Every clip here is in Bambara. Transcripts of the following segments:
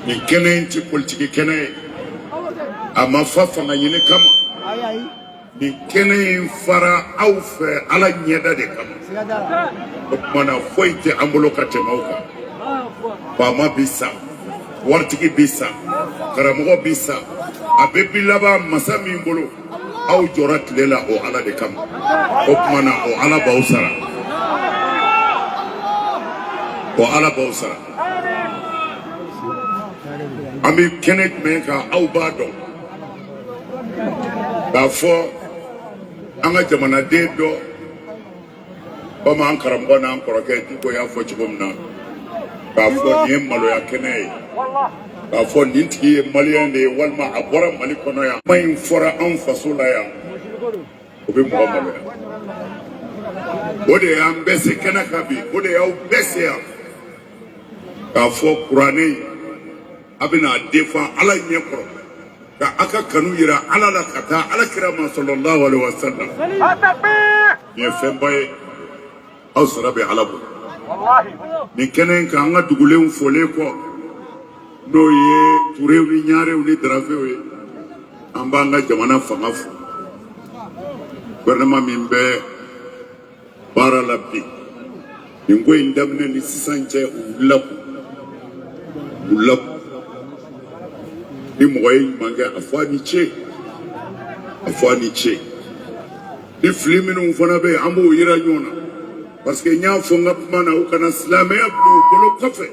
Nin kɛnɛ in tɛ politiki kɛnɛ ye, a ma fa fanga ɲini kama. Nin kɛnɛ in fara aw fɛ Ala ɲɛda de kama. O tuma na foyi tɛ an bolo ka tɛmɛ aw kan. Faama bi sa, waritigi bi sa, karamɔgɔ bi sa, a bɛɛ bi laban masa min bolo. Aw jɔra tile la o Ala de kama. O tuma na o Ala b'aw sara, o Ala b'aw sara. An bɛ kɛnɛ jumɛn kan? Aw b'a dɔn k'a fɔ an ka jamanaden dɔ, komi an karamɔgɔ n'an kɔrɔkɛ Diko y'a fɔ cogo min na, k'a fɔ nin ye maloya kɛnɛ ye, k'a fɔ nin tigi ye maliyɛn de ye walima a bɔra Mali kɔnɔ yan. Kuma in fɔra anw faso la yan, o bɛ mɔgɔ maloya. O de y'an bɛɛ se kɛnɛ kan bi, o de y'aw bɛɛ se yan, k'a fɔ kuranɛ in a bɛna a defan Ala ɲɛ kɔrɔ, ka aw ka kanu yira Ala la ka taa Ala kira ma sallallahu alaihi wa sallam. Nin ye fɛnba ye, aw sara bɛ Ala bolo. Nin kɛnɛ in kan, an ka dugulenw folen kɔ, n'o ye Turew ni Ɲarew ni Darafew ye, an b'an ka jamana fanga fo, gouvernement min bɛ baara la bi. Nin ko in daminɛ ni sisan cɛ, u wulila k'u wulila. Ni mɔgɔ ye ɲuman kɛ, a fɔ a ni ce, a fɔ a ni ce. Ni fili minnu fana bɛ yen, an b'o yira ɲɔgɔn na, parce que n y'a fɔ n ka kuma na, u kana silamɛya bila u bolo kɔfɛ,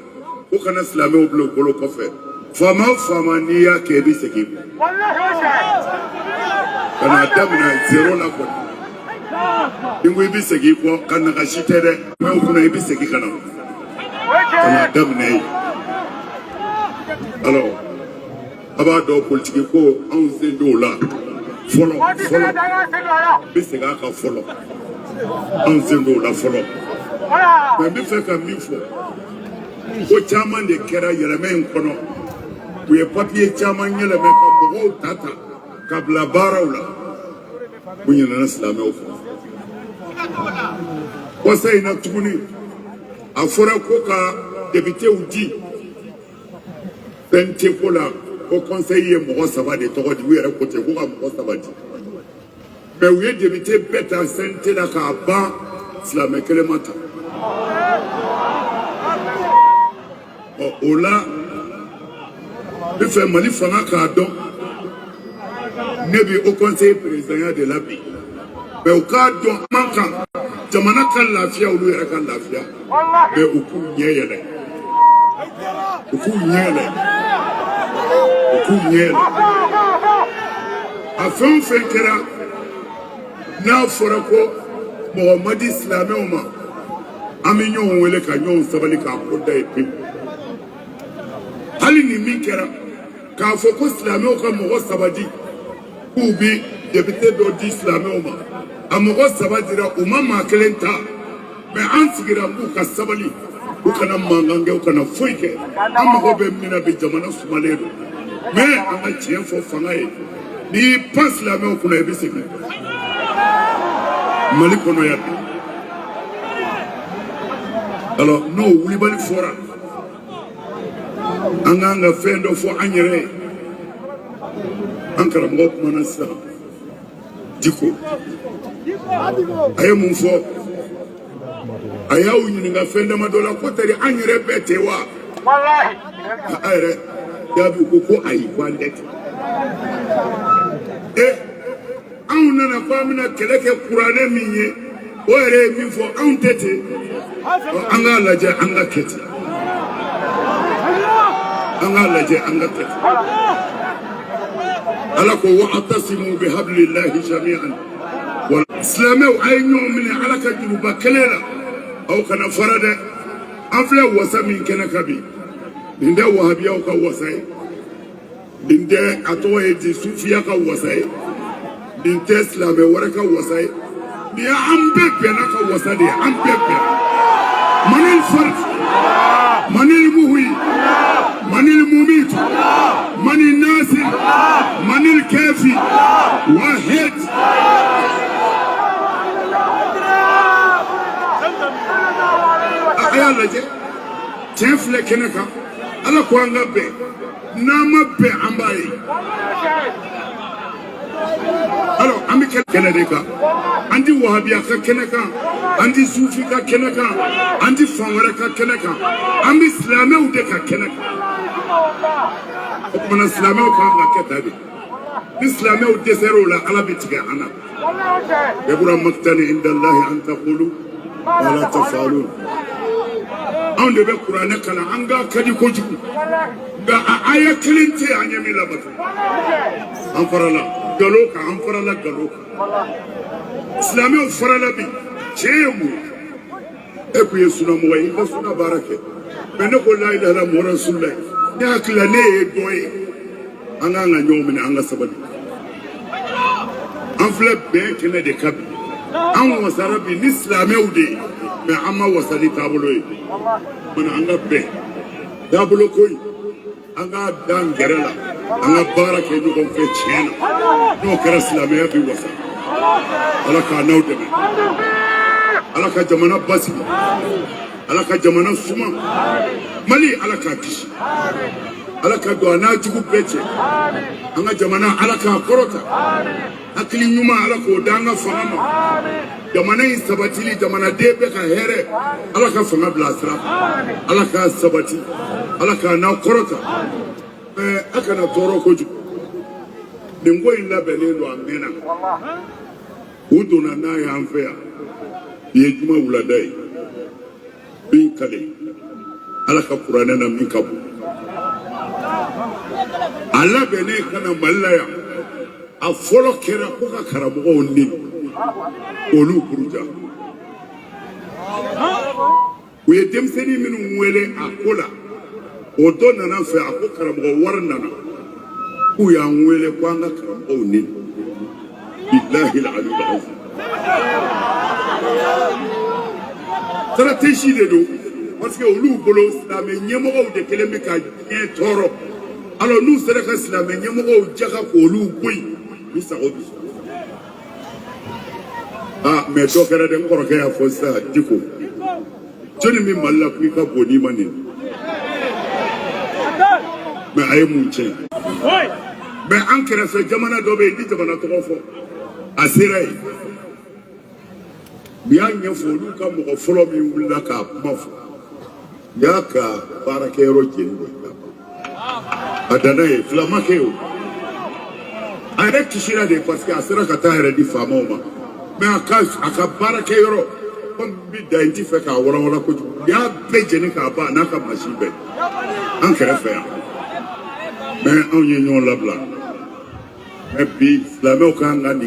u kana silamɛw bila u bolo kɔfɛ. Faama o faama, n'i y'a kɛ, i bɛ segin ka n'a daminɛ zéro la kɔni. Ni ko i bɛ segin kɔ ka nagasi tɛ dɛ, mɛ o kunna i bɛ segin ka n'a daminɛ yen. Alors, a b'a dɔn politiki ko, anw sen t'o la fɔlɔ fɔlɔ. N bɛ segin a kan fɔlɔ, anw sen t'o la fɔlɔ. Mɛ n bɛ fɛ ka min fɔ, ko caman de kɛra yɛlɛmɛ in kɔnɔ. U ye papiye caman yɛlɛmɛ ka mɔgɔw ta ta ka bila baaraw la, u ɲinɛna silamɛw kɔ. Kɔsa in na tuguni, a fɔra ko ka depitew di fɛn tɛ ko la, ko conseil ye mɔgɔ saba de tɔgɔ di. U yɛrɛ ko ten ko ka mɔgɔ saba di, mɛ u ye depite bɛɛ ta CNT la k'a ban, silamɛ kelen ma ta. Ɔ, o la n bɛ fɛ Mali fanga k'a dɔn, ne bi haut conseil présidentya de la bi, mɛ u k'a dɔn man kan jamana ka lafiya, olu yɛrɛ ka lafiya, mɛ u k'u ɲɛ yɛlɛ, u k'u ɲɛ yɛlɛ, u k'u ɲɛ yɛlɛ. A fɛn o fɛn kɛra, n'a fɔra ko mɔgɔ ma di silamɛw ma, an bɛ ɲɔgɔn wele ka ɲɔgɔn sabali k'a ko da ye pewu. Hali ni min kɛra k'a fɔ ko silamɛw ka mɔgɔ saba di, k'u bi depite dɔ di silamɛw ma, a mɔgɔ saba dira, u ma maa kelen ta. Mɛ an sigira k'u ka sabali, u kana mankan kɛ, u kana foyi kɛ. An mago bɛ min na bi, jamana sumalen don, mɛ an ka tiɲɛ fɔ fanga ye. N'i y'i pan silamɛw kunna, i bɛ segin Mali kɔnɔ yan bi. Alors, n'o wulibali fɔra, an k'an ka fɛn dɔ fɔ an yɛrɛ ye. An karamɔgɔ kumana sisan, Diko, a ye mun fɔ? A y'aw ɲininka fɛn damadɔ la ko tari an yɛrɛ bɛɛ tɛ wa? A yɛrɛ jaabi ko ko ayi, ko an tɛ ten. E, anw nana ko an bɛna kɛlɛ kɛ kuranɛ min ye, o yɛrɛ ye min fɔ, anw tɛ ten. An k'a lajɛ, an ka kɛ ten, an k'a lajɛ, an ka kɛ ten. Ala ko wa atasimu bi hablillahi jami'an. Silamɛw, a ye ɲɔgɔn minɛ Ala ka juruba kelen la, aw kana fara dɛ. An filɛ wasa min kɛnɛ kan bi, nin tɛ wahabiyaw ka wasa ye, nin tɛ a tɔgɔ ye di sufiya ka wasa ye, nin tɛ silamɛ wɛrɛ ka wasa ye, nin ye an bɛɛ bɛnna ka wasa de ye, an bɛɛ bɛnna. Manil fard, manil muhyi, manil mumit, manil nasir, manil kafi wahid. A y'a lajɛ, tiɲɛ filɛ kɛnɛ kan. Ala ko an ka bɛn, n'an ma bɛn, an b'a ye. Alors an bɛ kɛnɛ de kan. An ti wahabiya ka kɛnɛ kan, an ti sufi ka kɛnɛ kan, an ti fan wɛrɛ ka kɛnɛ kan, an bɛ silamɛw de ka kɛnɛ kan. O tuma na, silamɛw kan ka kɛ tan de. Ni silamɛw dɛsɛra o la, Ala bɛ tigɛ an na. Kabura maqtan indallahi an taqulu ma la tafalun. Anw de bɛ kuranɛ kalan, an ka ka di kojugu, nka a aya kelen tɛ yen an ye min labato. An farala nkalon kan, an farala nkalon kan, silamɛw farala bi. Tiɲɛ ye mun ye? E kun ye sunamɔgɔ ye, i ka suna baara kɛ, mais ne ko la ilaha illallah muhammadu rasulullah, ne hakili la ne ye dɔ ye. An k'an ka ɲɔgɔn minɛ, an ka sabali. An filɛ bɛn kɛnɛ de kan bi. An wasara bi ni silamɛw de ye, mais an ma wasa ni taabolo ye. Mana an ka bɛn taabolo ko in, an k'a da n gɛrɛ la, an ka baara kɛ ɲɔgɔn fɛ tiɲɛ na. N'o kɛra, silamɛya bi wasa. Ala k'a n'aw dɛmɛ. Ala ka jamana basigi, Ala ka jamana suma. Mali, Ala k'a kisi, Ala ka don a n'a jugu bɛɛ cɛ. An ka jamana, Ala k'a kɔrɔta. Hakili ɲuman, Ala k'o d'an ka fanga ma. Jamana in sabatili, jamanaden bɛɛ ka hɛrɛ, Ala ka fanga bila a sira kan. Ala k'a sabati, Ala k'a n'aw kɔrɔta. Mais a kana tɔɔrɔ kojugu. Nin ko in labɛnnen don, a mɛnna. U donna n'a ye an fɛ yan. Bi ye juma wulada ye. Min kale Ala ka kuranɛ na, min ka bon, a labɛnnen ka na Mali la yan, a fɔlɔ kɛra ko ka karamɔgɔw neni, k'olu buruja. U ye denmisɛnnin minnu wele a ko la, o dɔ nana fɛ, a ko karamɔgɔ wari nana, k'u y'an wele ko an ka karamɔgɔw neni. Bilahi aliyul azim, stratégie de don, parce que olu bolo, silamɛ ɲɛmɔgɔw de kɛlen bɛ ka diɲɛ tɔɔrɔ. Alors n'u sera ka silamɛ ɲɛmɔgɔw jaga k'olu bɔ yen, u sago bi sɔrɔ. Ah, mais dɔ kɛra dɛ. N kɔrɔkɛ y'a fɔ sisan, Diko, jɔnni bɛ Mali la ko i ka bon n'i ma nin? Mais a ye mun tiɲɛ? Mais an kɛrɛfɛ jamana dɔ bɛ yen, ni jamana tɔgɔ fɔ, a sera yen, u y'a ɲɛfɔ. Olu ka mɔgɔ fɔlɔ min wulila k'a kuma fɔ, u y'a ka baarakɛyɔrɔ jeni de ka ban. A danna yen, fila ma kɛ o. A yɛrɛ kisira de, parce que a sera ka taa yɛrɛ di faamaw ma. Mais a ka baarakɛyɔrɔ, komi n bɛ da, n ti fɛ k'a walawala kojugu, u y'a bɛɛ jeni k'a ban, a n'a ka mansin bɛɛ, an kɛrɛfɛ yan. Mais anw ye ɲɔgɔn labila. Mais bi, silamɛw kan ka nin